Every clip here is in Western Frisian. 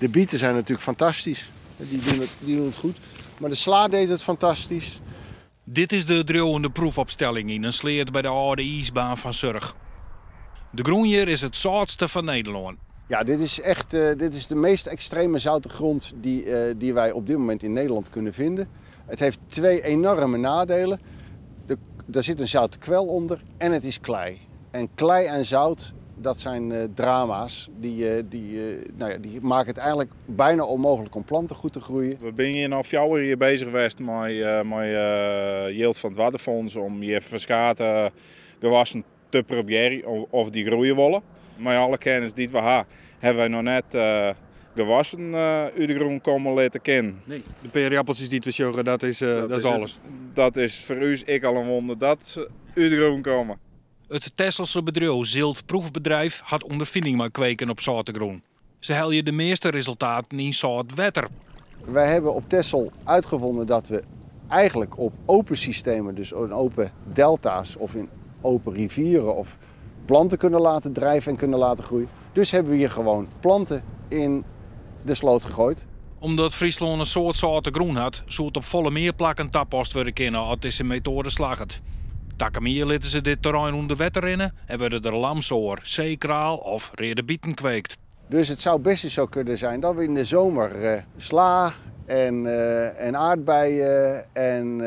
De bieten zijn natuurlijk fantastisch. Die doen het goed. Maar de sla deed het fantastisch. Dit is de driuwende proefopstelling yn in sleat by de âlde iisbaan fan Surch. De grûn hjir is it sâltste fan Nederlân. Ja, dit is de meest extreme zoute grond die wij op dit moment in Nederland kunnen vinden. Het heeft twee enorme nadelen. Er zit een zoute kwel onder en het is klei. En klei en zout, dat zijn drama's. Die, nou ja, die maken het eigenlijk bijna onmogelijk om planten goed te groeien. We binne hjir no 4 jier beuzich west mei jild fan it Waddenfonds om hjir ferskate gewassen te probearjen of dy groeie wolle. Mei alle kennis dy't we ha, hawwe wy noch net gewassen út de grûn komme litte kinnen. Nee, de peerappeltsjes dy't we sjogge, dat is alles. Dat is foar ús ek al in wûnder dat se út de grûn komme. It Tesselse bedriuw Zilt Proefbedrijf hat ûnderfining mei kweken op sâlte grûn. Se helje de measte resultaten yn sâlt wetter. Wij hebben op Texel uitgevonden dat we eigenlijk op open systemen, dus in open delta's of in open rivieren of planten kunnen laten drijven en kunnen laten groeien. Dus hebben we hier gewoon planten in de sloot gegooid. Omdat Fryslân in soad sâlte grûn hat, soe it op folle mear plakken tapast wurde kinne as dizze metoade slagget. Takom jier litte se dit terrein ûnder wetter rinne en wurde der lamsoar, seekraal of reade bieten kweekt. Dus het zou best eens zo kunnen zijn dat we in de zomer sla en aardbeien en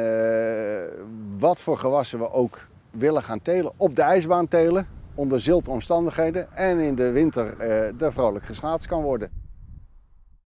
wat voor gewassen we ook willen gaan telen, op de ijsbaan telen, onder zilte omstandigheden en in de winter er vrolijk geschaatst kan worden.